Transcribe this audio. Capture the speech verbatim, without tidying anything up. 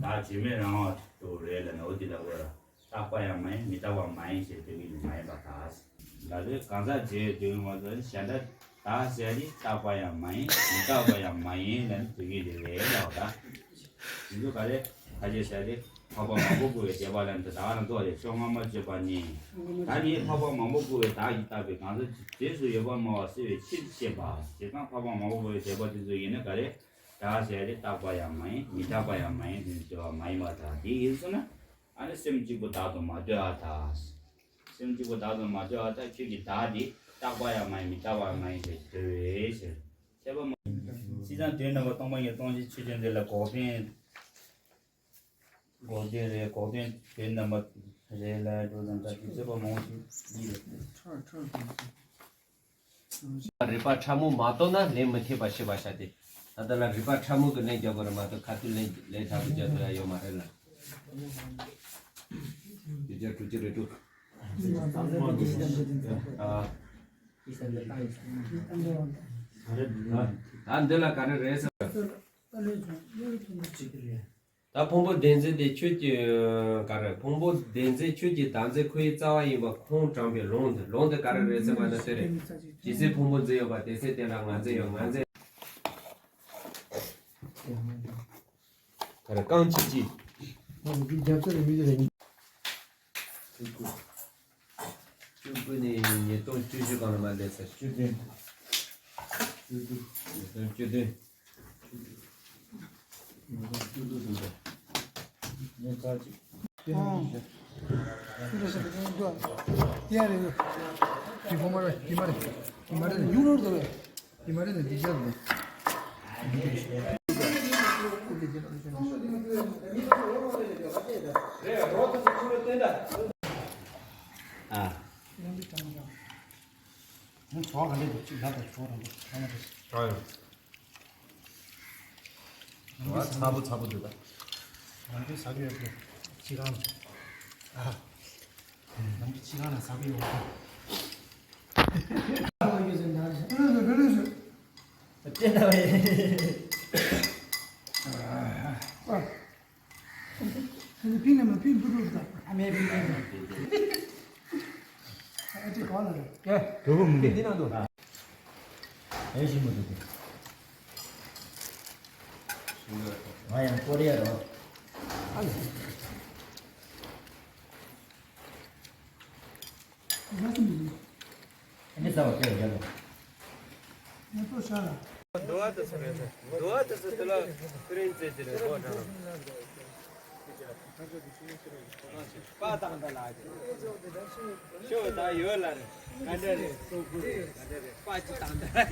བརྗོད་མེད་རང་དབང་དུ་རེད་ལབ་ན། འོ་དེ་ལྟ་བུ་ར། རྟག་པ་ཡང་མ་ཡིན། མི་རྟག་པ་མ་ཡིན་ཞེས་འདོད་ཀྱི་མ་ཡིན་པར་ཐལ། ད་དེ་གང་ཟག་བརྗོད་དུས་ང་ཚོ་གཞན་དག་བདག་ཟེར་ནི་རྟག་པ་ཡང་མ་ཡིན། མི་རྟག་པ་ཡང་མ་ཡིན་ལབ་ནས་འདོད་ཀྱི་རེད་ལབ་ད། དེ་ཚོ་ག་རེ་ཁ་ཆེ་ཟེར་ཏེ་འཕགས་པ་མང་པོ་བསྐུར་བའི་བཟླས་པ་ལ་འདི་དག་ལ་འདུག་རེད། ཤོ་ལྔ་མ་བརྗོད་པ་ནི། ད་ནི་འཕགས་པ་མང་པོ་བསྐུར་བའི་བདག་གིས་བཏགས་པའི་གང་ཟག་རྗེས་སུ་ཡོད་པར་སྨྲ་བ་སེལ་བའི་ཕྱིར་བཤད་པ། བྱས་ཙང་འཕགས་པ་མང་པོ་བསྐུར་བའི་བཟླས་པ་དེ་ཚོ་ཡིན་ན་ག་རེ། བདག་ཟེར་ཏེ་རྟག་པ་ཡང་མ་ཡིན། མི་རྟག་པ་ཡང་མ་ཡིན་ཟེར་ནས་བརྗོད་པ་མ་ཡིན་པར་ཐལ། དེ་ཡིན་ཟེར་ན། ཨ་ནི་སེམས་གཅིག་པུ་བདག་ཏུ་མ་ལྟོས་པར་ཐལ། སེམས་གཅིག་པུ་བདག་ཏུ་མ་ལྟོས་པར་ཐལ། ཁྱོད་ཀྱི་བདག་དེ་རྟག་པ་ཡང་མ་ཡིན། མི་རྟག་པ་ཡང་མ་ཡིན་ཟེར་འདོད་རེད་ཟེར། ཁྱད་པར་མ། སྤྱིར་བཏང་དོན་རྣམ་པ་སྟོང་པ་ཉིད་སྟོང་ཆེན་ཆོས་ཅན་འདི་ལ་འགོག་བདེན། འགོག་བདེན་རེད། འགོག་བདེན་དོན་རྣམ་པ་རེད་ལ་འགྲོ་དང་ད་དེ་ཚོད་པ་མང་པོ་ཞིག་ཡིན་རེད། རིགས་པ་ཕྲ་མོ་མ་གཏོགས་ན་ལན་མི་ཐེབས་པ་ཤེས་པར་བྱ་སྟེ། ད་ལྟ་ལ་རིགས་པ་ཕྲ་མོ་གི་ལན་རྒྱག་དགོས་རེད་མ་གཏོགས་ཁ་ཐུག་ལན་ལན་དྲག་པོ་རྒྱག་ཐུབ་ཡ་ཡོད་མ་རེད་ལ། དེ་རྒྱ་དྲུག་ཅུ་རེ་དྲུག་ཨ། ད་འདི་ལ་ག་རེ་རེད་ཟེར། ད་ཕུང་པོ་བདེན་འཛིན་དེ་ཆོས་ཀྱི་ག་རེ། ཕུང་པོ་བདེན་འཛིན་ཆོས་ཀྱི་བདག་འཛིན་ཁོ་ཡི་རྩ་བ་ཡིན་པ་ཁོང་དྲངས་པའི་ལུང་དེ། ལུང་དེ་ག་རེ་རེད་ཟེར་བ་ན་དེ་རེད། ཇི་སྲིད་ཕུང་པོ་འཛིན་ཡོད་པ་དེ་སྲིད་དེ་ལ་ང་འཛིན་ཡོད། ང་འཛིན། ག་རེ་རྐང་གཅིག་གཅིག་ཨོ་འདི་རྒྱབ་ཚད་རེ་མི་རེ་ཡིན། བཅུ་དགུ། བཅུ་དགུ་ནས་ཉིས་སྟོང་བཅུ་བཞི་གང་ལ་མ་སླེབས་ཚར། བཅུ་བདུན། བཅུ་དགུ། ཉིས་སྟོང་བཅུ་བདུན། ཉིས་སྟོང་བཅུ་དགུ་དུ་འདུག་ཉིས་རྩ་གཅིག་ཨང་། དེ་ཡ་རེད། དེ་ཁོ་མ་རེད། དེ་མ་རེད། དེ་མ་རེད། ཡུ་རོ་རེད། དེ་མ་རེད་ནས་འདི་རྒྱབ་ནས། ཨ། ཡང་འདི་ཀྲང་ཀྲང་། ཡང་ཚོགས་ག་འདྲ་འདུག་ཅིག་ལབ་དང་ཚོགས་རང་འདུག་ཚང་མ་འདུག་ཨ་ཡོ། ཚ་པོ་ཚ་པོ་འདུག་ད། རང་གི་ཟ་གི་ཡོད་པས་ཅི་གང་ལ། ཨ། ནང་གི་ཕྱི་ནང་ལ་ཟ་གི་ཡོད་པ། ལུས་ལུས་ལུས་ལུས། སྤྲད་ད་བས། ཕིན་ནས་མ་ཕིན་པུ་ཏུ་ད། ཨ་མའི་ཕིན་ཕིན། ཨ་ཅེ་གང་ལ་རེད། ཀེ། དོ་པོ་མི་འདི་ནང་དུ། ཨེ་ཤི་མོ་དུ་དེ། ང་ཡང་ཀོ་རི་ཡ་རོ། ཨ་ལེ། ཨ་ནི་ས་བ་ཀེ་རྒྱ་ལོ། ང་ཏོ་ཤ་ལ། དུ་བ་དུ་སུ་རེད། དུ་བ་དུ་སུ་དུ་ལ་ཀུ་རིན་ཙེ་ཙེ་རེད་གོ་དྲང་། པ་དང་ད་ལ་ཞོ་ད་ཡོད་ལ་རེད། ག་འདྲ་རེད། སོ་ཀུ་རེད། ག་འདྲ་རེད། པ་ཅི་དང་ད་རེད།